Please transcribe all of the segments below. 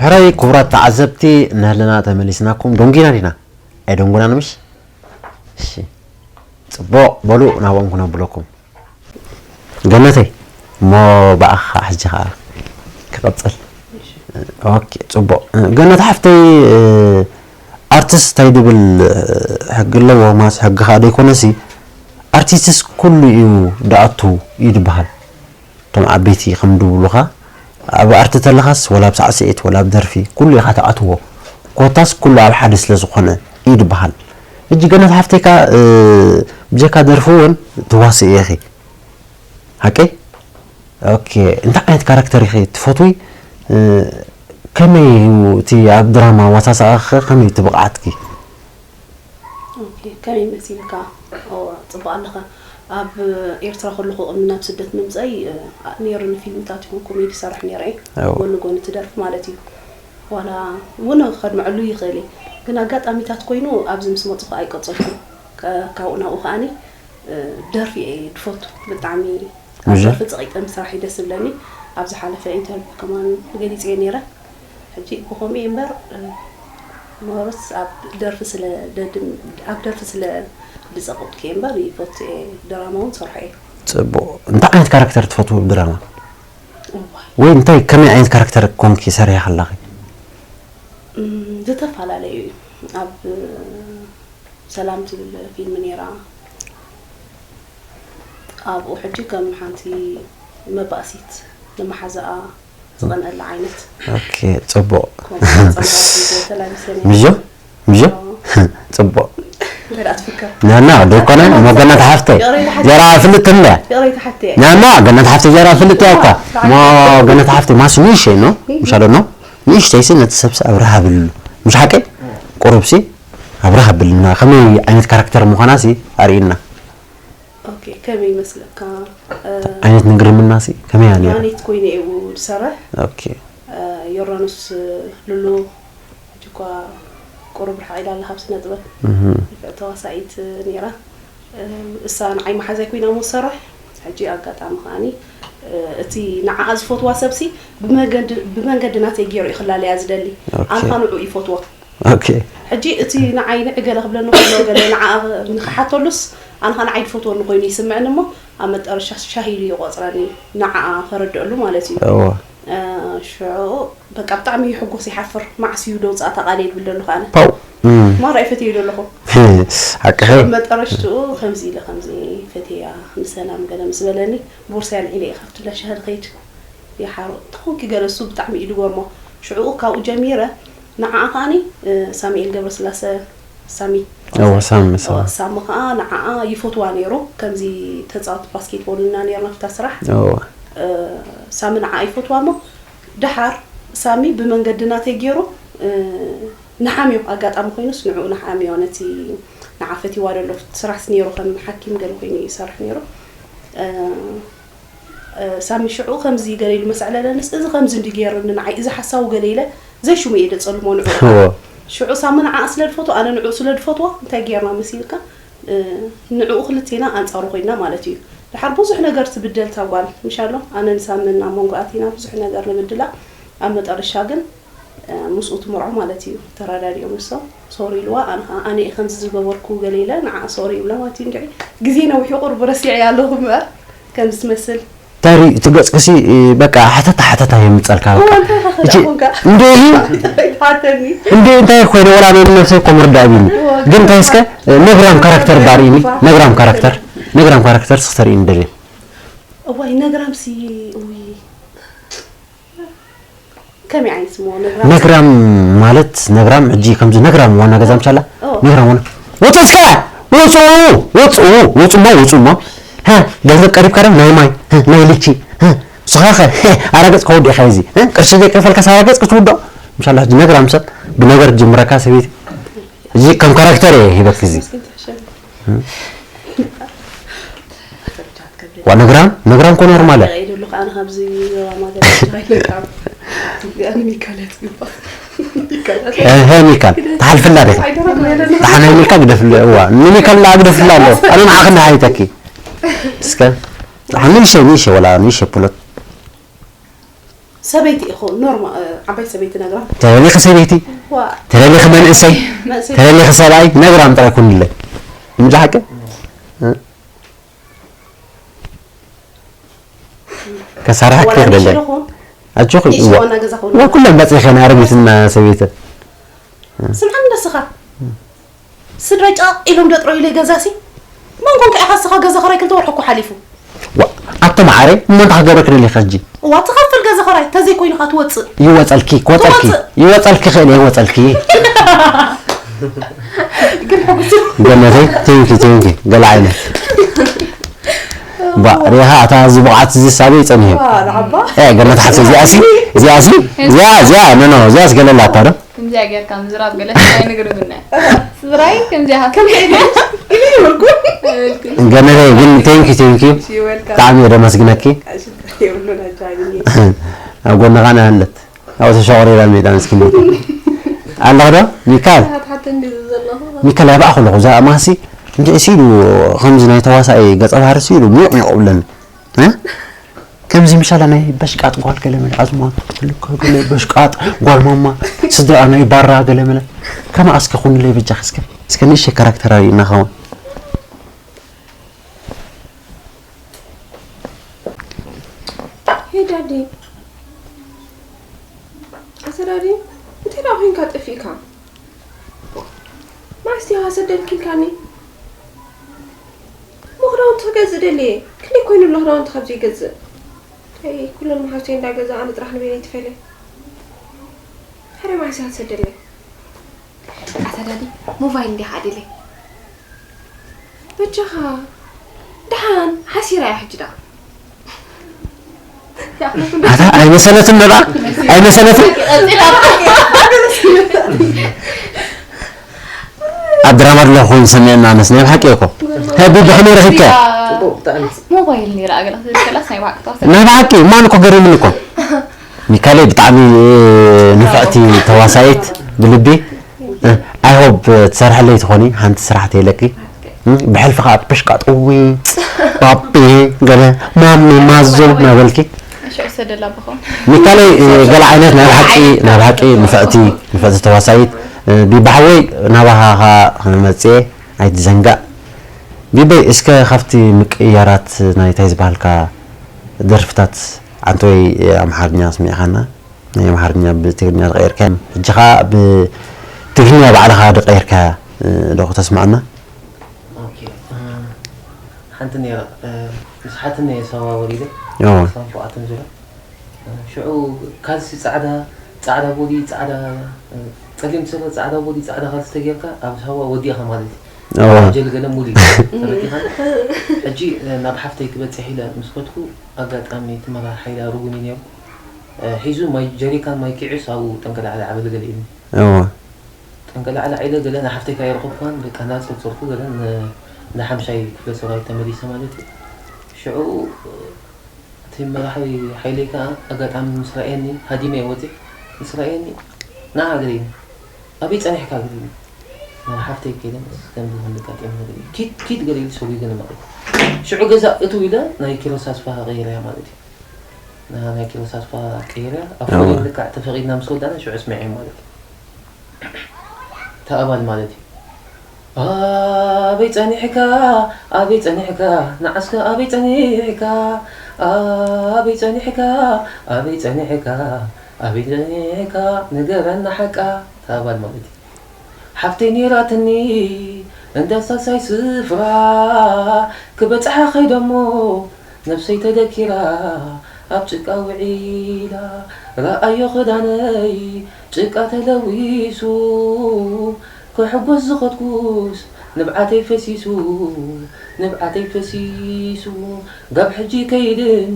ሕራይ ክቡራት ተዓዘብቲ፣ ንህልና ተመሊስናኩም። ደንጉና ዲና? ኣይደንጉናን ምሽ? እሺ። ጽቡቕ፣ በሉ ናብኦም ክነብለኩም። ገነተይ፣ እሞ ብኣኻ ሕጂ ኸኣ ክቐጽል። ኦኬ፣ ጽቡቕ። ገነት ሓፍተይ፣ ኣርቲስት እንታይ ድብል ሕጊ ኣለዎ፣ ማስ ሕጊ ኸኣ ደይኮነሲ፣ ኣርቲስትስ ኩሉ እዩ ድኣቱ እዩ ድበሃል። እቶም ዓበይቲ ከም ድብሉኻ፣ ኣብ ኣርቲ ተለኻስ፣ ወላ ኣብ ሳዕስዒት፣ ወላ ኣብ ደርፊ፣ ኩሉ ኢኻ ትኣትዎ። ኮታስ ኩሉ ኣብ ሓደ ስለ ዝኾነ እዩ ድበሃል። ሕጂ ገነት ሓፍተይ ከኣ፣ እ፣ ብጀካ ደርፊ እውን ትዋስኢ ኢኺ። ሓቀይ? ኦኬ። እንታይ ዓይነት ካራክተር ኢኺ ትፈትዊ? እ፣ ከመይ እዩ እቲ ኣብ ድራማ ኣዋሳስኣኺ ከ ከመይ እዩ እቲ ብቕዓትኪ? ኦኬ፣ ከመይ መሲልካ? ኦ፣ ጽቡቕ ኣለኻ። ኣብ ኤርትራ ከለኹ ቅድሚ ናብ ስደት ምምጸይ፣ እ፣ ነይሩኒ ፊልምታት ይኹን ኮሜዲ ይሰርሕ ነይረ እየ። ኣዎ። ጎኒ ጎኒ እቲ ደርፊ ማለት እዩ። ዋላ እውን ከድምዐሉ ይኽእል እየ። ግን ኣጋጣሚታት ኮይኑ ኣብዚ ምስ መጽኹ ኣይቀጸልኩን። ከ-፣ ካብኡ ናብኡ ከኣኒ፣ እ፣ ደርፊ እየ ድፈቱ። ብጣዕሚ ኣብ እሺ። ደርፊ ጸቒጠ ምስራሕ እዩ ደስ ዝብለኒ። ኣብ ዝሓለፈ ኢንተርቪው ከማን ገሊጸ እየ ነይረ። ሕጂ ብኸምኡ እየ እምበር፣ እ፣ ሞሮስ ኣብ ደርፊ ስለ ደድም-፣ ኣብ ደርፊ ስለ ዝጸቕጥኩ እየ እምበር ይፈቱ እየ። ድራማ እውን ሰርሖ እየ። ጽቡቕ። እንታይ ዓይነት ካራክተር ትፈትዉ ኣብ ድራማ? እዋይ። ወይ እንታይ ከመይ ዓይነት ካራክተር ኮንኪ ሰሪሕኺ ኣለኺ? እም፣ ዝተፈላለዩ እዩ። ኣብ ሰላም ትብል ፊልም ነይራ። ኣብኡ ሕጂ ከም ሓንቲ መባእሲት ንመሓዛኣ ዝቐንአላ ዓይነት። ኦኬ፣ ጽቡቕ። ከምኡ ጸንባቲ ዘተላቢሰ ነይራ። ምዞ? ምዞ? ኣዎ። ጽቡቕ። እንታይ ደኣ ትፍከር? ናና፣ ደይኮነ፣ እሞ ገነት ሓፍተይ። ይቕሬታ ሓፍተይ። ጀራ ፍልጥ እንደ። ይቕሬታ ሓፍተይ። ናና፣ ገነት ሓፍተይ ጀራ ፍልጥ እያ እኳ። እሞ ገነት ሓፍተይ ማስ ንእሽተይ ነው? ንእሽተይ። ምሻሎ ነው? ንእሽተይ ሲ ነቲ ሰብሲ ኣብርሃ ብልሉ። ምሽ ሓቀይ? ቁሩብ ሲ ኣብርሃ ብልና። ከመይ ዓይነት ካራክተር ምዃና ሲ ኣርእዩና። ኦኬ፣ ከመይ ይመስለካ? እ፣ ዓይነት ንግርምና ሲ ከመይ እያ ነይራ? ያኔት ኮይነ እዩ ዝሰርሕ። ኦኬ። እ፣ ዮርዳኖስ ሉሉ፣ ሕጂ እኳ ቁሩብ ርሕቕ ኢላ ኣላ ካብ ስነ ጥበብ። እህ። ንፍዕቲ ተዋሳኢት ነይራ። እ፣ እሳ ንዓይ መሓዛይ ኮይና እሞ ትሰርሕ። ሕጂ ኣጋጣሚ ከኣኒ፣ እ፣ እቲ ንዓኣ ዝፈትዋ ሰብሲ ብመገዲ፣ ብመንገዲ ናተይ ገይሩ እዩ ክላለያ ዝደሊ። ኦኬ። ኣንኻ ንዑ ይፈትዎ። ኦኬ። ሕጂ እቲ ንዓይ ንዒ ገለ ክብለኒ ከሎ፣ ገለ ንዓ ንኽሓተሉስ፣ ኣነ ኸኣ ንዓይ ዝፈትወኒ ኮይኑ ይስምዐኒ እሞ፣ ኣብ መጠረሻ ሻሂ ኢሉ ይቖጽረኒ፣ ንዓኣ ከረድአሉ ማለት እዩ። እወ። እ፣ ሽዑ በቃ ብጣዕሚ እዩ ሕጉስ፣ ይሓፍር። መዓስ እዩ ደውጻእታ ቃለይ ዝብል ዘለኹ ኣነ። ፓው። እም። ማራ እየ ፈትየዮ ዘለኹ። ሓቅኺ። ኣብ መጠረሽትኡ ከምዚ ኢለ ከምዚ ፈትየያ፣ ምስ ሰላም ገለ ምስ በለኒ፣ ቦርሳይ ኣልዒለ እየ ካብቲ እንዳ ሻሂ ዝኸይድ። ይሓሮ እንተኾንኪ ገለ እሱ ብጣዕሚ እዩ ዝገርሞ። ሽዑኡ ካብኡ ጀሚረ ንዓኣ ከኣኒ፣ እ፣ ሳሙኤል ገብረስላሰ፣ ሳሚ። እወ፣ ሳሚ፣ ሳሚ። እወ፣ ሳሚ ከኣ ንዓኣ ይፈትዋ ነይሩ። ከምዚ ተጻወቲ ባስኬትቦል ኢና ነይርና ኣብታ ስራሕ። እወ። እ፣ ሳሚ ንዓኣ ይፈትዋ እሞ፣ ደሓር ሳሚ ብመንገዲ ናተይ ገይሩ፣ እ፣ ንሓምዮ። ኣጋጣሚ ኮይኑስ ንዕኡ ንሓምዮ፣ ነቲ ንዓ ፈትዋ ዘሎ ስራሕስ ነይሩ፣ ከም ሓኪም ገለ ኮይኑ ይሰርሕ ነይሩ። እ፣ እ፣ ሳሚ ሽዑ ከምዚ ገለ ኢሉ መሰዕለለንስ፣ እዚ ከምዚ እንዲ ገይሩኒ ንዓይ፣ እዚ ሓሳዊ ገለ ኢለ ዘይሽሙ እየ ደጸልሞ ንዕኡ። እወ። ሽዑ ሳሚ ንዓኣ ስለ ዝፈትዎ፣ ኣነ ንዕኡ ስለ ዝፈትዎ፣ እንታይ ገይርና መሲልካ? እ፣ ንዕኡ ክልቴና ኣንጻሩ ኮይንና ማለት እዩ። ድሓር ብዙሕ ነገር ትብደል እታ ጓል፣ ምሻሎ? ኣነ ንሳምን ኣብ መንጎ ኣቲና ብዙሕ ነገር ንብድላ። ኣብ መጠረሻ ግን፣ እ፣ ምስኡ ትምርዖ ማለት እዩ። ተረዳዲኦም ንሶም፣ ሶሪ ኢልዋ፣ ኣነ ኸኣ፣ ኣነ እየ ከምዚ ዝገበርኩ ገለ ኢለ፣ ንዓ ሶሪ ይብላ ማለት እዩ። እንድዒ ግዜ ነዊሕ እዩ፣ ቁሩብ ረሲዐያ ኣለኹ እምበር፣ ከምዚ ትመስል። እንታይ ርኢ፣ እቲ ገጽክሲ፣ እ፣ በቃ፣ ሓተታ ሓተታ የምጸልካ፣ በቃ። እወ፣ እንታይ ኢኻ እቺ፣ ከዳኹንካ? እንዴ፣ ይትሓተኒ። እንዴ፣ እንታይ ኮይነ፣ ወላ ኣነ ንነብሰይ እኮ ምርዳእ ቢኒ። እወ፣ ግን እንታይ እስከ፣ እ፣ ነግራም ካራክተር ባር ኢኒ፣ ነግራም ካራክተር፣ ነግራም ካራክተር ስኽተር ኢኒ ደልየ። እዋይ፣ ነግራምሲ፣ እውይ። ከመይ ዓይነት ስሙ ነግራም? ነግራም ማለት፣ ነግራም፣ ሕጂ ከምዚ ነግራም ዋና ገዛ ምሻላ? ኦ። ነግራም ዋና። ወጹ እስከ! ወጹ! ወጹ! ወጹ እሞ፣ ወጹ እሞ። ሀ፣ ገንዘብ ቀሪብካ ዶ? ናይ ማይ፣ ሀ፣ ናይ ልቺ፣ ሀ፣ ንስኻ ኸ፣ ሀ፣ ኣራገጽ ከወዲእኻ እዚ፣ ሀ፣ ቅርሺ ዘይከፈልካ ሳራገጽ ክትውዶ? ምሻላ፣ ሕጂ ነግራም ሰብ ብነገር ጅምረካ ሰበይቲ። እዚ ከም ካራክተር እየ ሂበክ እዚ። ዋ፣ ነግራም፣ ነግራም እኮ ኖርማል እያ። ይደሉ ከኣ ኣብዚ ዞባ ማዘር ኣይለቃም። ያኒ ሚካል ያትግባ። ሚካል። እ፣ ሀ፣ ሚካል፣ ተሓልፍላ ዲኻ? ኣይደረግም። ተሓ ናይ ሚልካ ግደፍሉ፣ እዋ፣ ንሚካል ላ ግደፍላ ኣሎ። ኣነ ንዓኺ እንዳ ሓይተኪ። እስከ፣ ተሓ ንእሽተይ፣ ንእሽተይ፣ ወላ ንእሽተይ ፕሎት። ሰበይቲ ኢኹ ኖርማ ዓባይ ሰበይቲ ነግራ ተለሊኺ ሰበይቲ ዋ ተለሊኺ መንእሰይ መንእሰይ ተለሊኺ ሰብኣይ ነግራም ጥራይ ኩንለይ እንጂ ሓቂ ከሳርሓ ዋላ ክኽደለ ንሽሮ ኹን ኣጆኺ ንእሽቶ እዋ ዋና ገዛ ኹን እዋ ኩለን በፂኸን ኣረጊትና ሰበይተን ስምዓኒ ደስኻ ስድራይ ጫቕ ኢሎም ደጥረዩለይ ገዛሲ መን ኮንካ ኢኻ ስኻ ገዛ ኸራይ ክልተ ወርሒ እኮ ሓሊፉ ዋ ኣቶ መዓረይ እሞ እንታይ ክገብረኪ ደሊኺ ሕጂ እዋ ትኸፍል ገዛ ኸራይ ተዘይኮይኑ ኸዓ ትወፅእ ይወፀልኪ ክወፀልኪ ትወፅእ። ይወፀልኪ ክእል ይወፀልኪ ግን ሕጉስ ገነተይ ቴንኪ ቴንኪ ገለ ዓይነት ባ ሪኻ ኣታ እዚ ብቕዓት እዚ ሳበይ ይፀንህ እዩ ዋ ንዓባ ኤ ገነት ሓሰ እዚኣሲ እዚኣሲ እዚኣ እዚኣ ኖ ኖ እዚኣስ ገለላታ ዶ ከምዚኣ ጌርካ ምዝራብ ገለ ኣይንግርምና ስድራይ ከምዚኣ ከም ከይደ ኢለ ይበልኩ ገነተይ ግን ቴንኪ ቴንኪ ይበልካ ብጣዕሚ እየ ደመስግነኪ የብሉን ኣጃብኒ ኣብ ጎንኻ ንሃለት ኣብኡ ተሸቑሪራ ሜዳ ምስኪን ኣለኽ ዶ ሚካል ሓትሓተ እንዲ ዘለኹ ሚካል ያባእኹ ኣለኹ እዛ ማሲ እንድዒ ሲሉ ከምዚ ናይ ተዋሳኢ ገፀ ባህሪ ሲሉ ሚቕ ሚቕ ብለኒ እ? ከምዚ ምሻላ ናይ በሽቃጥ ጓል ገለ መለ ኣዝማ ልካ ገለ በሽቃጥ ጓል ማማ ስድራ ናይ ባራ ገለ መለ ከማ እስከ ኩንለይ በጃ እስከ እስከ ንእሽተይ ካራክተር ኣርእዩና ከማ ሄይ ዳዲ ኣሰዳዲ እንታይ ደኣ ኮይንካ ጠፊእካ ማዕስ ዲኻ ሰደልኪ ኢልካኒ እሞ ክዳውንቲ ክገዝእ ደልየ ክንደይ ኮይኑ ኣሎ ክዳውንቲ ካብ ዘይገዝእ ኣይ ኩለን መሓዝተይ እንዳገዛ ኣነ ጥራሕ ንበይነይ ትፈልየ ሕረ ማዕስ ኢኻ ትሰደለይ ኣሰዳዲ ሞባይል እንዲኻ ኣደለይ በጃኻ ደሓን ሓሲራ እያ ሕጂ ደኣ ኣታ ኣይመሰለትን ዶ ደኣ ኣይመሰለትን ኣብ ድራማ ድለ ክኾን ዝሰሚዐና ኣነስ ናይ ብሓቂ እኮ ሀቢ ብኸመይ ረኺብካ ሞባይል ነይራ ኣገላ ክትብል ከላስ ናይ ብሓቂ ተዋሰ ናይ ብሓቂ ማን እኮ ገሪምኒ እኮ ሚካለይ ብጣዕሚ ንፍዕቲ ተዋሳኢት ብልቢ ኣይሆብ ትሰርሐለይ ትኾኒ ሓንቲ ስራሕ ተይለቂ ብሕልፊ ከዓ ብሽቃጥ እዊ ባቢ ገለ ማሚ ማዞ ናበልኪ ሽዑ ሰደላ ብኾን ሚካለይ ገለ ዓይነት ናይ ብሓቂ ናይ ብሓቂ ንፍዕቲ ንፍዕቲ ተዋሳኢት ቢባሕወይ ናባኻ ከዓ ክመፅየ ኣይትዘንጋእ ቢበይ እስከ ካብቲ ምቅያራት ናይ ታይ ዝበሃልካ ደርፍታት ዓንተወይ ኣምሓርኛ ስሚዕኻና ናይ ኣምሓርኛ ብትግርኛ ዝቐየርካ ሕጂ ኸዓ ብትግርኛ ባዕልኻ ዝቐየርካ ዶ ክተስምዓና ሓንቲ ነይራ ምስ ሓትነ እየ ሳዋ ወሪደ ኦ ሳንፎኣትን ዙሪያ ሽዑ ካልሲ ፃዕዳ ፃዕዳ ቦዲ ፃዕዳ ፀሊም ስረ ፃዕዳ ቦዲ ፃዕዳ ካልሲ ተጌርካ ኣብ ሳዋ ወዲእኻ ማለት እዩ ኦ ጀል ገለ ሙሉ ተረዲኻ ሕጂ ናብ ሓፍተይ ክበፅሕ ኢለ ምስ ከድኩ ኣጋጣሚ እቲ መራሒ ሓይላ ርጉም እዩ ነይሩ ሒዙ ማይ ጀሪካን ማይ ኪዑስ ኣብኡ ጠንቀላዕላ ዓበል ገለ ኢሉ ኦ ጠንቀላዕላ ኢለ ገለ ንሓፍተይ ካይረኸብኳን በቃ እናፀርፀርኩ ገለ ንሓምሻይ ክፍለ ሰራዊት ተመሊሰ ማለት እዩ ሽዑ እቲ መራሒ ሓይለይ ከዓ ኣጋጣሚ ምስ ረኣየኒ ሃዲመ እየ ወፂእ ምስ ረኣየኒ ንዓ ገለኒ ኣበይ ፀኒሕካ ገለኒ ናብ ሓፍተይ ከይደ ምስ ከምዚ ከምዚ ኣጋጢሙ ገለኒ ኪድ ኪድ ገለ ኢሉ ሰጒግኒ ማለት እዩ ሽዑ ገዛ እትው ኢለ ናይ ኪሮስ ኣስፋሃ ቀይረያ ማለት እዩ ናይ ኪሮስ ኣስፋሃ ቀይረያ ኣብ ፎሊን ልክዕ ተፈቒድና ምስ ወዳእና ሽዑ ስሚዐ ማለት እዩ ተኣባል ማለት እዩ ኣበይ ጸኒሕካ ኣበይ ጸኒሕካ ንዓስከ ኣበይ ጸኒሕካ ኣበይ ጸኒሕካ ኣበይ ጸኒሕካ ኣበይ ጸኒሕካ ንገረና ሓቃ ተኣባል ማለት እዩ ሓፍተይ ኔራትኒ እንዳ ሳልሳይ ስፍራ ክበጽሓ ኸይደሞ ነብሰይ ተደኪራ ኣብ ጭቃ ውዒላ ረኣዮ ኽዳነይ ጭቃ ተለዊሱ ክሕጎስ ዝኸድኩስ ንብዓተይ ፈሲሱ ንብዓተይ ፈሲሱ ጋብ ሕጂ ከይድን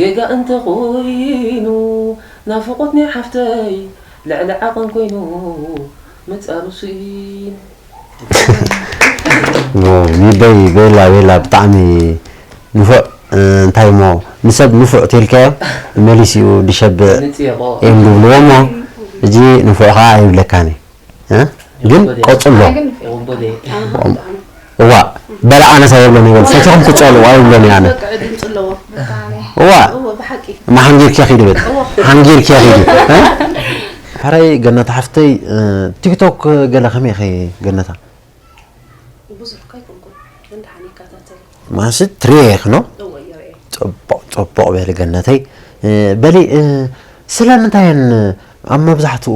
ጌጋ እንተኾይኑ ናፍቖት ናይ ሓፍተይ ልዕሊ ዓቐን ኮይኑ ምጻሩ ስኢኑ ቢበይ ቤላ ቤላ ብጣዕሚ ንፉዕ እንታይ እሞ ንሰብ ንፉዕ ተልካዮ መሊሲኡ ድሸብዕ እዮም ዝብልዎ እሞ እጂ ንፉዕ ከዓ ኣይብለካን ግን ቆፅሎ እዋ በላ ኣነስ ኣይብሎን ይበል ሰቲኹም ክፀሉ ኣይብሎን ኣነ እዋ እዎ ብሓቂ እማ ሓንጊርኪ ኺዲ ብል ሓንጊርኪ ኺዲ። ሕራይ ገነታ ሓፍተይ፣ ቲክቶክ ገለ ከመይ ኸ ገነታ? ብዙሕ ካይኮንኩን እንድሓን ይከታተል ማንስ ትሪየ ይኽኖ። እዎ ይርኤ ጽቡቕ ጽቡቕ በሊ ገነተይ። በሊ ስለምንታየን ኣብ መብዛሕትኡ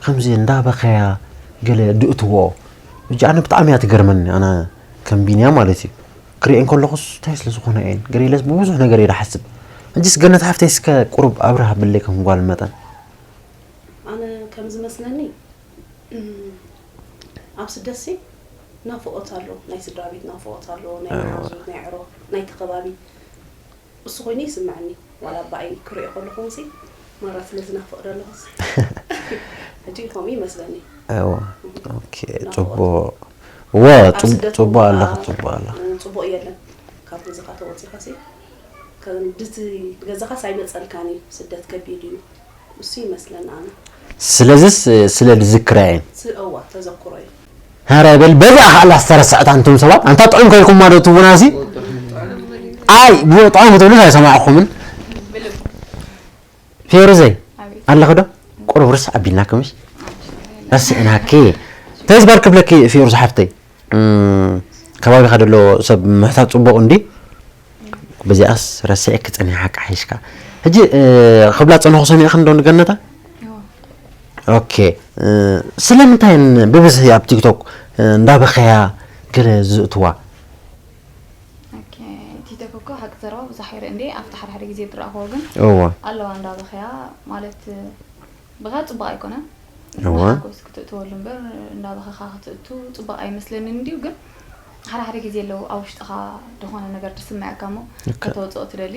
ከምዚ እንዳበኸያ ገለ ድእትዎ? እጂ ኣነ ብጣዕሚ እያ ትገርመኒ። ኣነ ከም ቢንያ ማለት እዩ ክሪኤን ከለኹስ እንታይ ስለ ዝኾነ እየን ገለ ኢለስ ብብዙሕ ነገር እየ ዝሓስብ። ሕጂስ ገነት ሓፍተይ እስከ ቁሩብ ኣብርህ ኣብለይ ከም ጓል መጠን። ኣነ ከም ዝመስለኒ ኣብ ስደትሲ ናፍቖት ኣሎ፣ ናይ ስድራ ቤት ናፍቖት ኣሎ፣ ናይ መሓዙት ናይ ዕሮ ናይቲ ከባቢ እሱ ኮይኑ ይስምዐኒ። ዋላ ኣባይ ክሪኦ ከለኹ ሲ ማራ ስለ ዝናፍቕ ዘለኹስ ሕጂ ከምኡ ይመስለኒ። እዎ ኦኬ ጽቡቕ። እዎ ኣብ ጽቡ- ስደት ጽቡቕ እውን ኣለኺ ከዓ ጽቡቕ ኣለኺ። ጽቡቕ የለን። ካብ ገዛኻ ተወፂኻ ሲ ከምድቲ ገዛኻስ ኣይመፀልካን እዩ። ስደት ከቢድ እዩ እሱ ይመስለኒ ኣነ። ስለዚስ ስለ ዝዝክራ እየን። ስ- እዋ ተዘክሮ እዩ። ሀረ በል በዛ ኸላ ዝተረስዐት ኣንቱም ሰባት ኣንታ ጥዑም ከይልኩማ ዶ ትውናሲ? ኣይ ብጥዑም ክትብሉ ኣይሰማዕኹምን። ፌሩዘይ ኣቤት ኣለኺ ዶ? ቁሩብ ርስ ኣቢልና ክምሽ ረስዕናኪ። እንታይ ዝበል ክብለኪ ፌሩዝ ሓፍተይ? እም፣ ከባቢኻ ደሎ ሰብ ምሕታት ጽቡቕ እንዲ። በዚኣስ ረሲዐኪ ጸኒሓ ሓቂ ሓይሽካ። ሕጂ እ፣ ክብላ ጸንኹ ሰሚዕኺ እንዶ ንገነታ? እዎ ኦኬ እ፣ ስለምንታይ ን- ብብዝሒ ኣብ ቲክቶክ እ፣ እንዳበኸያ ገለ ዝእትዋ? ኦኬ ቲክቶክ እኮ ሓቂ ዘረባ ብዙሕ ይርኢ እንዴ ኣብቲ ሓደ ሓደ ግዜ ዝረኣኽዎ ግን እዋ ኣለዋ እንዳበኸያ ማለት ብኻ ጽቡቕ ኣይኮነን እዋ ብሓጎስ ክትእትወሉ እምበር እንዳበኸኻ ክትእቱ ጽቡቕ ኣይመስለንን እንድዩ ግን ሓደ ሓደ ግዜ ኣለዉ ኣብ ውሽጥኻ ዝኾነ ነገር ዝስምዐካ እሞ ልክዕ። ከተወፅኦ ትደሊ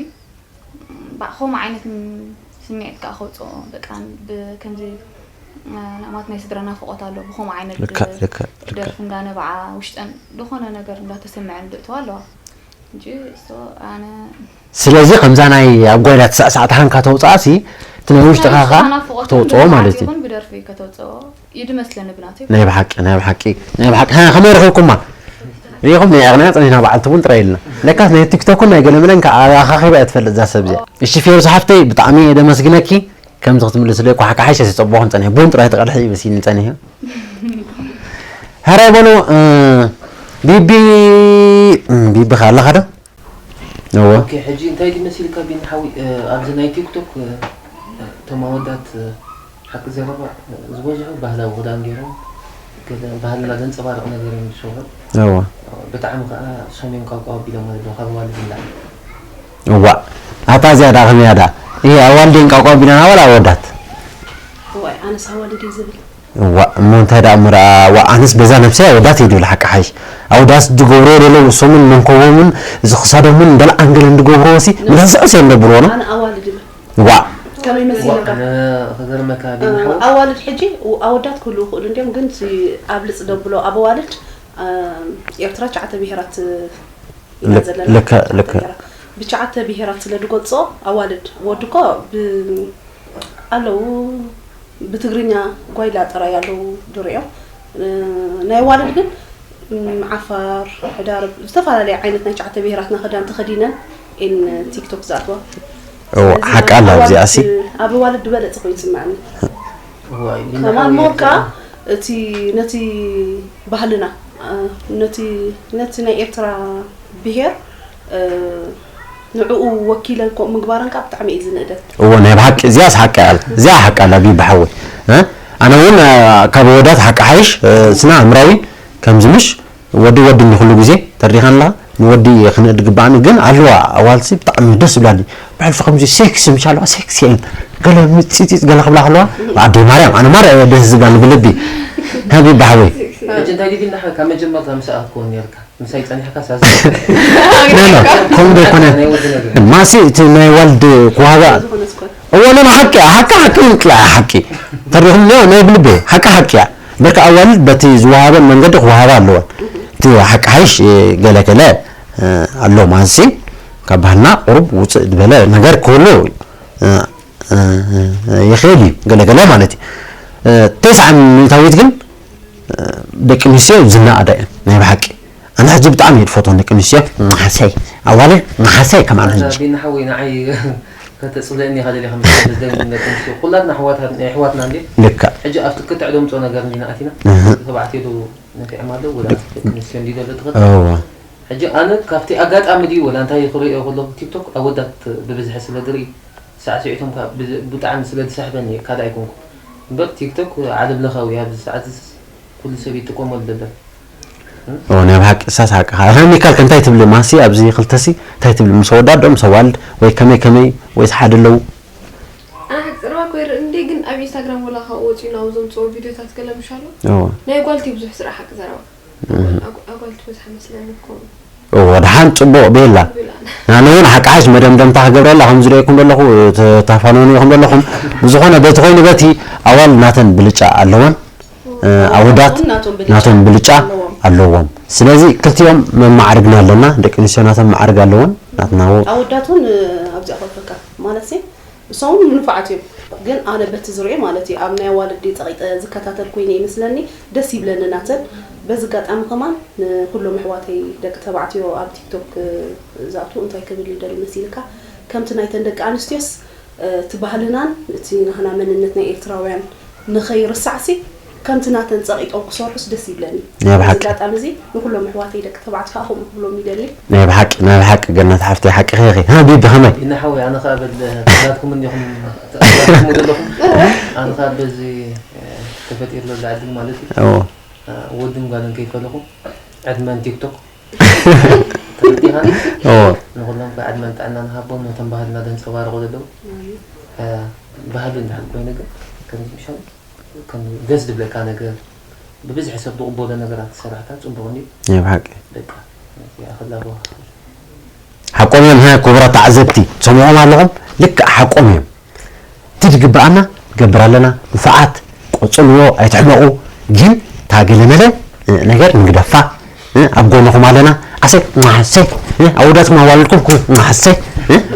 ባዕ ከምኡ ዓይነት ም- ስምዒት ከዓ ከውፅኦ በቃ ብ- ከምዚ እ፣ ንኣማት ናይ ስድራ ናፍቆት ኣሎ ብከምኡ ዓይነት ልክዕ ልክዕ ልክዕ ደርፊ እንዳነብዓ ውሽጠን ዝኾነ ነገር እንዳተሰምዐን ድእትዋ ኣለዋ እንጂ እሶ ኣነ ስለዚ ከምዛ ናይ ኣብ ጓይላ ትስዕሳዕ ተሃንካ ተውፅኣሲ እቲ ናይ ውሽጥኻ ኸዓ ናፍቆት ክተውፅኦ ማለት እዩ። ይኹን ብደርፊ ከተውፅኦ ይድመስለኒ ብናተይ ናይ ብሓቂ ናይ ብሓቂ ናይ ብሓቂ ሃ ከመይ ረኺብኩማ? ሪኹም ናይ ኣቕንያ ጸኒሕና በዓልቲ እውን ጥራይ ኢልና ለካስ ናይ ቲክቶክን ናይ ገለመለን ከዓ ኣኻኺባ እያ ትፈልጥ እዛ ሰብ እዚኣ። እሺ ፌሩዝ ሓፍተይ ብጣዕሚ እየ ደመስግነኪ። ከምዚ ክትምልስለይ እኳ ሓቂ ሓይሸ ዝጸበኹን ጸኒሐ ቡን ጥራይ ትቐድሒ ይበሲኒ ጸኒሐ። ሀራይ በሉ እ፣ ቢቢ እ፣ ቢቢ ከ ኣለኻ ዶ? እወ ኦኬ፣ ሕጂ እንታይ ድዩ መሲልካ ቢኒ ሓዊ፣ እ፣ ኣብዚ ናይ ቲክቶክ፣ እ፣ እቶም ኣወዳት፣ እ፣ ሓቂ ዘረባ፣ እ፣ ዝበዝሑ ባህላዊ ክዳን ገይሮም፣ ገለ ባህልና ዘንጸባርቕ ነገር እዮም ዝሰርሑ። እወ እ፣ ብጣዕሚ ከኣ ሰሜን ቋቋ ኣቢሎሞ ዘለዉ ካብ ኣዋልድ ንላዕሊ። እዋእ ኣታ እዚኣ ደኣ ከመይ እያ ደኣ? እየ ኣዋልድ እንቋቋ ኣቢለና ዋላ ኣወዳት? እዋይ ኣነስ ኣዋልድ እየ ዝብል እዋእ እሞ እንታይ ደኣ እሞ ደኣ ዋእ ኣነስ በዛ ነብሰይ ኣወዳት እየ ዝብል ሓቂ ሓይሽ። ኣወዳት ዝገብርዎ ዘለዉ እሶምን መንኮቦምን እዚ ክሳዶምን እንደልዓን ገለን ዝገብርዎ ሲ ምልስዕስ እዮም ዘብልዎ ነው። ኣነ ኣዋልድ ይብል ዋእ ከመይ መሲልካ ኣነ ክገርመካ ቢኒ ሓዊ፣ ኣዋልድ ሕጂ ኣወዳት ክህልዉ ይኽእሉ እንዲዮም ግን እቲ ኣብልፅ ደብሎ ኣብ ኣዋልድ እ፣ ኤርትራ ትሽዓተ ብሄራት ኢና ልክ- ዘለና ልክ- ትሽዓተ ልክ። ብሄራት። ብትሽዓተ ብሄራት ስለ ዝገልጾ ኣዋልድ ወዲ እኮ ብ- ኣለዉ ብትግርኛ ጓይላ ጥራይ ኣለዉ ድሪኦም እ፣ ናይ ኣዋልድ ግን ም፣ ዓፋር ሕዳር ዝተፈላለየ ዓይነት ናይ ትሽዓተ ብሄራትና ክዳን ተኸዲነን ኤን ቲክቶክ ዝኣትዋ እዎ ስለዚ ሓቂ ኣላ ኣዋልድ- እዚኣ ሲ ኣብ ኣዋልድ ዝበለፀ ኮይኑ ይስምዐኒ እዋይ፣ ቢኒ ከማን ሓዊ ሞር ከዓ ኤርትራ። እቲ ነቲ ባህልና እ፣ ነቲ ነቲ ናይ ኤርትራ ብሄር እ፣ ንዕኡ ወኪለን ከምኡ ምግባረን ከዓ ብጣዕሚ እዩ ዝንእደን እዎ ናይ ብሓቂ እዚኣስ ሓቂ ኣላ እዚኣ ሓቂ ኣላ ቢቢ ሓወይ እ? ኣነ እውን እ፣ ካብ ወዳት ሓቂ ሓይሽ እ፣ ስነ ኣእምራዊ ከምዚ ምሽ ወዲ ወዲ እንዲ ኩሉ ግዜ ተሪኻን ኣለኻ ንወዲ ክንእድ ግባኣኒ ግን ኣለዋ ኣዋልሲ ብጣዕሚ ደስ ዝብላኒ ብሕልፊ ከምዚ ሴክሲ ምሽ ኣለዋ ሴክሲ እየን ገለ ምፂፂፅ ገለ ክብላ ከለዋ ኣደይ ማርያም ኣነ ማርያ እየ ደስ ዝብላኒ ብልቢ ቢቢ ሓወይ ሕጂ እንታይ ድዩ ቢኒ ሓዊ፣ ካብ መጀመርታ ምስኣ ክትከውን ነርካ። ምሳይ ጸኒሕካ ሳዝ ኖ ኖ ከምኡ ዶ ኣይኮነ ናይ ወዲ ነገር። ማሲ እቲ ናይ ዋልድ ክዋጋ ዝኾነ ስኳት እወ ኖ ሓቂ እያ ሓቂ ሓቂ ምጥላ እያ ሓቂ ተሪኹም ኖ ናይ ብልቤ ሓቂ ሓቂ እያ በርካ ኣዋልድ በቲ ዝወሃበን መንገዲ ክወሃባ ኣለወን እቲ ሓቂ ሓይሽ ገለ ገለ ኣሎ ማሲ ካብ ባህልና ቁሩብ ውፅእ ዝበለ ነገር ክህሉ ይኽእል እዩ ገለ ገለ ማለት እዩ ተስዓ ሚእታዊት ግን ደቂ ኣንስትዮ ዝነኣዳ እየን ናይ ብሓቂ ኣነ ሕጂ ብጣዕሚ እየ ዝፈትወን ደቂ ኣንስትዮ ሓሰይ ኣዋልድ ንሓሰይ ከማን ሕጂ ቢና ሓወይ ንዓይ ከተፅለእኒ ኢኻ ደሊኻ ምስ ደቂ ኣንስትዮ ኩላትና ኣሕዋትና እንዲ ልክዕ ሕጂ ኣብቲ ክትዕደምፆ ነገር እንዲና ኣቲና እህ። ተባዕትዮ ዶ ነፊዕም ኣለዉ ወላ ደቂ ኣንስትዮ እንዲ ዘሎ ትኽእል እወ ሕጂ ኣነ ካብቲ ኣጋጣሚ ድዩ ወላ እንታይ ክርእዮ ከለኹ ቲክቶክ ኣወዳት ብብዝሒ ስለ ዝርኢ ሳዕስዒቶም ብጣዕሚ ስለ ዝስሕበኒ እየ ካልእ ኣይኮንኩ እምበር ቲክቶክ ዓለም ለኻዊ ኣብዚ ሰዓት ኩሉ ሰብ ይጥቀመሉ ዘሎ እወ ናይ ብሓቂ እሳስ ሓቅኻ እህ ሚካል ከ እንታይ ትብሊ ማሲ ኣብዚ ክልተሲ እንታይ ትብሊ ምስ ኣወዳት ዶ ምስ ኣዋልድ ወይ ከመይ ከመይ ወይስ ሓደ ኣለዉ ኣነ ሓቂ ዘረባ እኮ ይርኢ እንዴ ግን ኣብ ኢንስታግራም ወላ ካብኡ ወፂኡ ናብ ዘምፅኦ ቪድዮታት ገለ ምሻሎ እወ ናይ ጓልቲ ብዙሕ ስራሕ ሓቂ ዘረባ ኣጓልቲ በዝሓ መስለኒ እኮ እወ ደሓን ፅቡቕ ቤላ ቢላ ኣነ እውን ሓቂ ሓሽ መደምደምታ ክገብረላ ከም ዝርእየኩም ዘለኹ ተፋነኑ ኢኹም ዘለኹም ብዝኾነ በቲ ኮይኑ በቲ ኣዋል ናተን ብልጫ ኣለወን ኣወዳት ናቶም ብልጫ ኣለዎም ስለዚ ክልቲኦም መማዕርግና ኣለና ደቂ ኣንስትዮ ናተን መዓርግ ኣለወን ናትና ኣወዳት እውን ኣብዚኣ ከልፈካ ማለት ሲ እሶም ንፉዓት እዮም ግን ኣነ በቲ ዝሪኦ ማለት እዩ ኣብ ናይ ኣዋልድ ጸቂጠ ዝከታተል ኮይነ ይመስለኒ ደስ ይብለኒ ናተን በዚ ኣጋጣሚ ከማን ንኩሎም ኣሕዋተይ ደቂ ተባዕትዮ ኣብ ቲክቶክ ዝኣትዉ እንታይ ክብል ይደሊ መሲልካ ከምቲ ናይተን ደቂ ኣንስትዮስ እቲ ባህልናን እቲ ናህና መንነት ናይ ኤርትራውያን ንኸይርሳዕሲ ከምቲ ናተን ጸቒጦም ክሰርሑስ ደስ ይብለኒ። ናይ ብሓቂ። ኣጋጣሚ እዚ ንኹሎም ኣሕዋተይ ደቂ ተባዕት ከዓ ከምኡ ክብሎም ይደሊ። ናይ ብሓቂ ናይ ብሓቂ ገነት ሓፍተይ ሓቅኺ ኢኺ። ሃ ቢቢ ከመይ? ቢኒ ሓወይ ኣነ ከዓ በል ተጋትኩም እንዲኹም ተጋትኩም ዘለኹም ኣነ ከዓ በዚ ተፈጢሩ ዘሎ ዕድል ማለት እዩ። እዎ። ወድን ጓልን ከይፈለኹ ዕድመን ቲክቶክ ተረዲኻኒ? እዎ። ንኹሎም ከዓ ዕድመን ጥዕናን ሃቦም ነቶም ባህልና ዘንፀባርቑ ዘለዉ ባህሊ እንድሕር ኮይኑ ግን ከምዚ ምሻል ከም ደስ ዝብለካ ነገር ብብዝሒ ሰብ ዝቕበሎ ነገራት ዝሰራሕካ ፅቡቕ እንድዩ ናይ ብሓቂ በቃ ያኸላ ሓቆም እዮም ሀ ክቡራት ተዓዘብቲ ትሰምዕዎም ኣለኹም ልክዕ ሓቆም እዮም እቲ ዝግበኣና ገብር ኣለና ንፉዓት ቆፅልዎ ኣይትሕመቑ ግን ታገለመለ ነገር ንግደፋ ኣብ ጎንኹም ኣለና ኣሰይ ማሐሰይ ኣወዳትኩም ኣዋልድኩም ማሐሰይ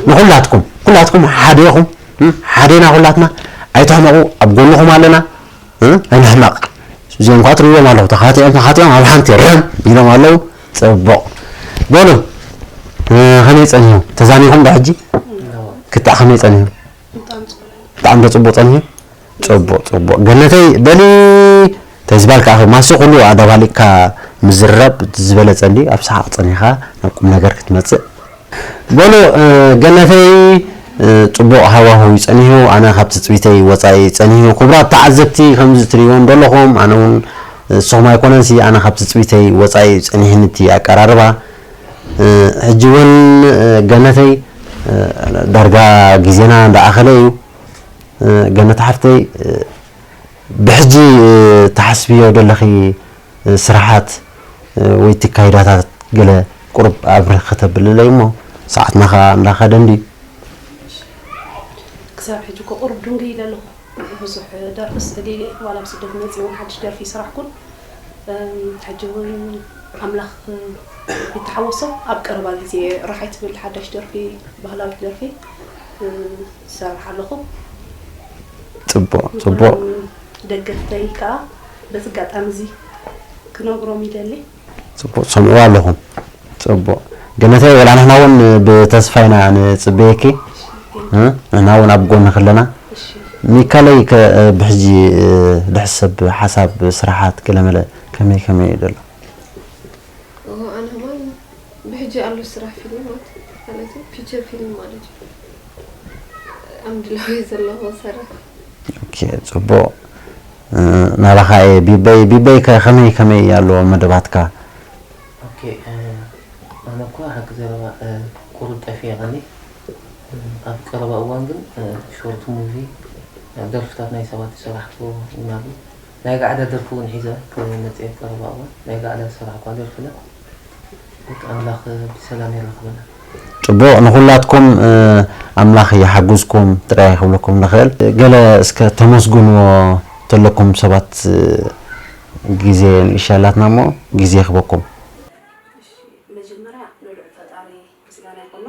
ንኹላትኩም ኩላትኩም ሓደ ኢኹም ሓደ ኢና ኩላትና ኣይትሕመቑ ኣብ ጎንኹም ኣለና ኣይንሕመቕ እዚኦም ኳ ትሪእዎም ኣለኹ ተኻቲዖም ተኻቲዖም ኣብ ሓንቲ ርሕም ኢሎም ኣለዉ ፅቡቕ በሉ ከመይ ፀኒሑ ተዛኒኹም ዶ ሕጂ ክታዕ ከመይ ፀኒሑ ብጣዕሚ ዶ ፅቡቕ ፀኒሑ ፅቡቕ ፅቡቕ ገነተይ በሊ ተዝባል ከዓ ማሲ ኩሉ ኣደባሊቕካ ምዝረብ ዝበለፀ እንዲ ኣብ ሰሓቕ ፀኒኻ ናብ ቁም ነገር ክትመፅእ በሉ ገነተይ ፅቡቕ ሃዋህው እዩ ፀኒሑ ኣነ ካብ ትፅቢተይ ወፃኢ ፀኒሑ ክቡራት ተዓዘብቲ ከምዚ ትሪእዎም ዘለኹም ኣነ እውን ንስኹም ኣይኮነንሲ ኣነ ካብ ትፅቢተይ ወፃኢ እዩ ፀኒሕኒ እቲ ኣቀራርባ ሕጂ እውን ገነተይ ዳርጋ ግዜና እንዳኣኸለ እዩ ገነት ሓፍተይ ብሕጂ ትሓስብዮ ዘለኺ ስራሓት ወይ ትካይዳታት ገለ ቁሩብ ኣብርህ ከተብልለይ እሞ ሰዓትና ኸዓ እንዳኸደ እንድዩ። ክሳብ ሕጂ እኮ ቁሩብ ድንግይ ኢለ ኣለኹ። ብዙሕ ደርፍስ ደልየ ዋላ ኣብ ስደት መፅየ እውን ሓድሽ ደርፊ ይስራሕኩን ሕጂ እውን ኣምላኽ ይተሓወሶ ኣብ ቀረባ ግዜ ርሓይ ትብል ሓዳሽ ደርፊ ባህላዊት ደርፊ ዝሰርሕ ኣለኹ ፅቡቕ ፅቡቕ ደገፍተይ ከዓ በዚ ኣጋጣሚ እዚ ክነግሮም ይደሊ ፅቡቕ ሰምዕዋ ኣለኹም ፅቡቕ ገነተይ ወላ ንሕና እውን ብተስፋ ኢና ንፅበየኪ ንሕና እውን ኣብ ጎንኺ ኣለና ሚካለይ ከ ብሕጂ ድሕሰብ ሓሳብ ስራሓት ገለመለ ከመይ ከመይ እዩ ዘሎ ኣነ ከማን ብሕጂ ኣሎ ስራሕ ፊልም ማለት ማለት ፊቸር ፊልም ማለት እዩ ኣምድላዊ ዘለኹ ሰራሕ ኦኬ ፅቡቕ ናባኻ እየ ቢበይ ቢበይ ከ ከመይ ከመይ ኣሎ መደባትካ ኦኬ ኣነ እኳ ሓቂ ዘረባ ቁሩብ ጠፊኤ ቀኒ ኣብ ቀረባ እዋን ግን ሾርት ሙቪ ደርፍታት ናይ ሰባት ዝሰራሕክዎ እውን ኣሎ ናይ ጋዕዳ ደርፊ እውን ሒዘ ክመፅእ ቀረባ እዋን ናይ ጋዕዳ ዝሰራሕኳ ደርፊ ኣሎ ኣምላኽ ብሰላም የራኽበና። ፅቡቕ ንኹላትኩም ኣምላኽ ይሓግዝኩም ጥራይ ክብለኩም ንኽእል። ገለ እስከ ተመስግንዎ ተለኩም ሰባት ግዜ ንእሻ ኣላትና እሞ ግዜ ክበኩም። መጀመርያ ንልዑል ፈጣሪ ምስጋና ይኹኖ።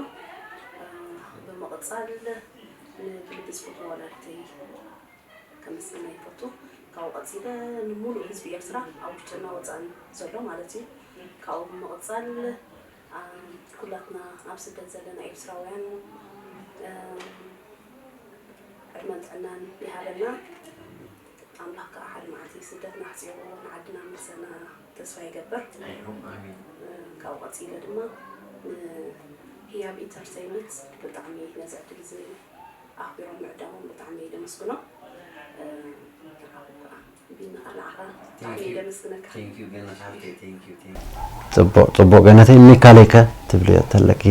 ብምቕፃል ንብልቢ ዝፈትዎ ወላዲተይ ከመስግና ይፈቱ። ካብኡ ቀፂለ ንሙሉእ ህዝቢ ኤርትራ ኣብ ውሽጥና ወፃእን ዘሎ ማለት እዩ። ካብኡ ብምቕፃል ኩላትና ኣብ ስደት ዘለና ኤርትራውያን ዕድመን ጥዕናን ይሃበና። ኣምላኽ ከዓ ሓደ መዓልቲ ስደትና ኣሕፂሩ ንዓድና መልሰና ተስፋ ይገብር። ካብኡ ቀፂለ ድማ ንህያብ ኢንተርተይመንት ብጣዕሚ ነዚ ዕድል እዚ ኣኽቢሮም ምዕዳሞም ብጣዕሚ የመስግኖ። ንዓኹም ከዓ ቢኒ ከዓ ንዓኻ ብጣዕሚ የመስግነካ። ፅቡቕ ፅቡቕ ገነተይ እኒካለይከ ትብልዮ ተለኪ።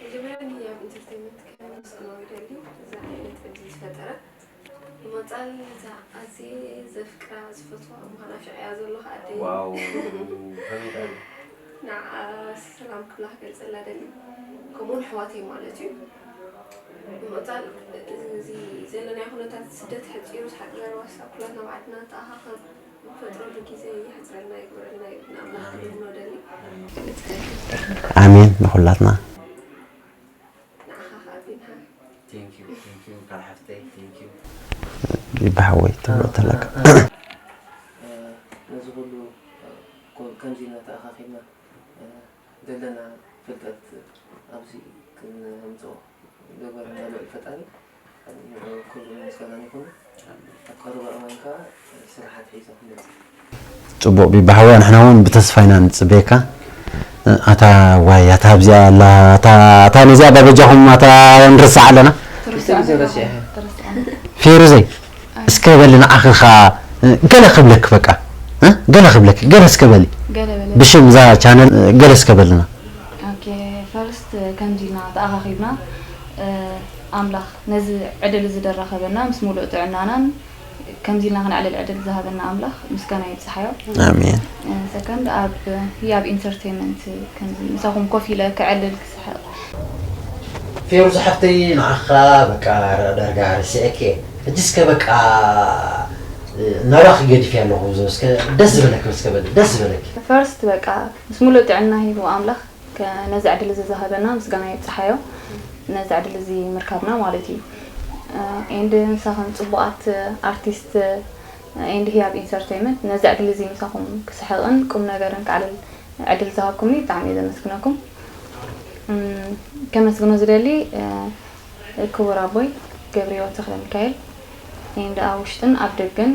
መጀመርያ ንህያብ ኢንተርተይመንት ከመስግኖ ይደሊ እዛ ዓይነት ዕድል ዝፈጠረ። ብመፃል እዛ ኣዝየ ዘፍቅራ ዝፈትዋ ምዃና ሽዕያ ዘለኹ ኣደይ ንዓ ሰላም ክብላ ክገልፀላ ደሊ። ከምኡውን ኣሕዋተይ ማለት እዩ። ብምቕፃል እዚ ዘለናዮ ኩነታት ስደት ሕፂሩ ሓፂር ዋሳ ኩላትና ባዕድና ተኣኻኸብ ፈጥረሉ ግዜ የሕፅረልና ይግበረልና እዩ ንኣምላኽ ክንህብኖ ደሊ። ኣሜን ንኹላትና። ንዓኻ ከዓ ቢንሃ ይበሓወይ ትብሎ ተለካ። ነዚ ኩሉ ከምዚ ኢና ተኣኻኺብና ዘለና ፍልጠት ኣብዚ ክነምፅኦ ዝገበረና ልዑል ፈጣሪ ንዑ ክብርን ምስጋናን ይኹን። ኣብ ቀረባ እዋን ከዓ ስራሓት ሒዘ ክመፅእ። ፅቡቕ ቢባሓወይ ንሕና እውን ብተስፋ ኢና ንፅበየካ። ኣታ ዋይ ኣታ ኣብዚኣ ኣላ ኣታ ነዚኣ ባበጃኹም ኣታ ንርስዓ ኣለና። ፌሩዘይ እስከ በሊ ንዓኺ ኸዓ ገለ ክብለኪ በቃ ገለ ክብለኪ ገለ እስከ በሊ ብሽም እዛ ቻነል ገለ እስከ በልና። ፈርስት ከምዚ ኢልና ተኣኻኺብና ኣምላኽ ነዚ ዕድል እዚ ደራኸበና ምስ ሙሉእ ጥዕናናን ከምዚ ኢልና ክነዕልል ዕድል ዝሃበና ኣምላኽ ምስጋና ይብፅሓዮ። ኣሜን። ሰከንድ ኣብ ህያብ ኢንተርቴይመንት ከምዚ ምሳኹም ኮፍ ኢለ ከዕልል ክስሕቕ ፌሩዝ ሓፍተይ ንዓኻ በቃ ዳርጋ ረሲዐኪ ሕጂ እስከ በቃ ናባኺ ገዲፈያ ኣለኹ እስከ ደስ ዝበለኪ እስከ በሊ ደስ ዝበለኪ። ፈርስት በቃ ምስ ሙሉእ ጥዕና ሂቡ ኣምላኽ ነዚ ዕድል እዚ ዝሃበና ምስጋና የብፅሓዮ። ነዚ ዕድል እዚ ምርካብና ማለት እዩ። ኤንድ ምሳኹም ፅቡቓት ኣርቲስት ኤንድ ህያብ ኢንተርቴይመንት ነዚ ዕድል እዚ ምሳኹም ክስሕቕን ቁም ነገርን ከዕልል ዕድል ዝሃብኩምኒ ብጣዕሚ እየ ዘመስግነኩም። ከመስግኖ ዝደሊ ክቡር ኣቦይ ገብረሂወት ተኽለሚካኤል ኤንድ ኣብ ውሽጥን ኣብ ደገን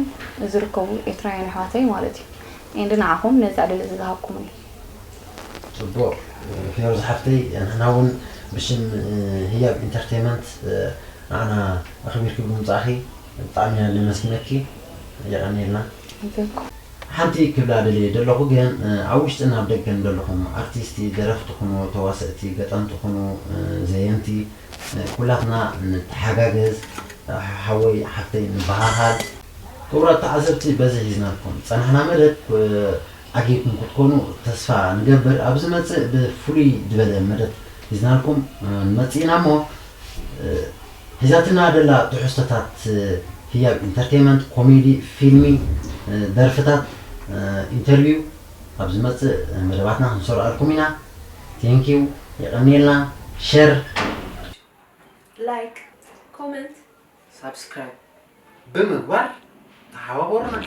ዝርከቡ ኤርትራውያን ኣሕዋተይ ማለት እዩ። ኤንድ ንዓኹም ነዚ ዕድል እዚ ዝሃብኩምኒ። ፅቡቕ ፌሩዝ ሓፍተይ ንሕና እውን ብሽም ህያብ ኢንተርቴይመንት ንዓና ኣኽቢርኪ ብምምፃእኺ ብጣዕሚ ኢና ነመስግነኪ። የቐንየልና። ሓንቲ ክብላ ደልየ ዘለኹ ግን ኣብ ውሽጥን ኣብ ደገን ዘለኹም ኣርቲስቲ፣ ደረፍቲ ኩኑ፣ ተዋሰእቲ፣ ገጠምቲ ኩኑ፣ ዘየምቲ ኩላትና ንተሓጋገዝ፣ ሓወይ ሓፍተይ ንበሃሃል። ክቡራት ተዓዘብቲ በዚ ሒዝናልኩም ዝፀናሕና መደብ ዓጊብኩም ክትኮኑ ተስፋ ንገብር። ኣብ ዝመፅእ ብፍሉይ ዝበለ መደብ ሒዝናልኩም ንመፅእ ኢና እሞ ሒዛትና ደላ ትሕዝቶታት ህያብ ኢንተርቴይመንት፣ ኮሜዲ፣ ፊልሚ፣ ደርፍታት፣ ኢንተርቪው ኣብ ዝመፅእ መደባትና ክንሰርኣልኩም ኢና። ቴንኪው የቐንየልና። ሸር ላይክ ኮመንት ሳብስክራይብ ብምግባር ተሓባበሩና።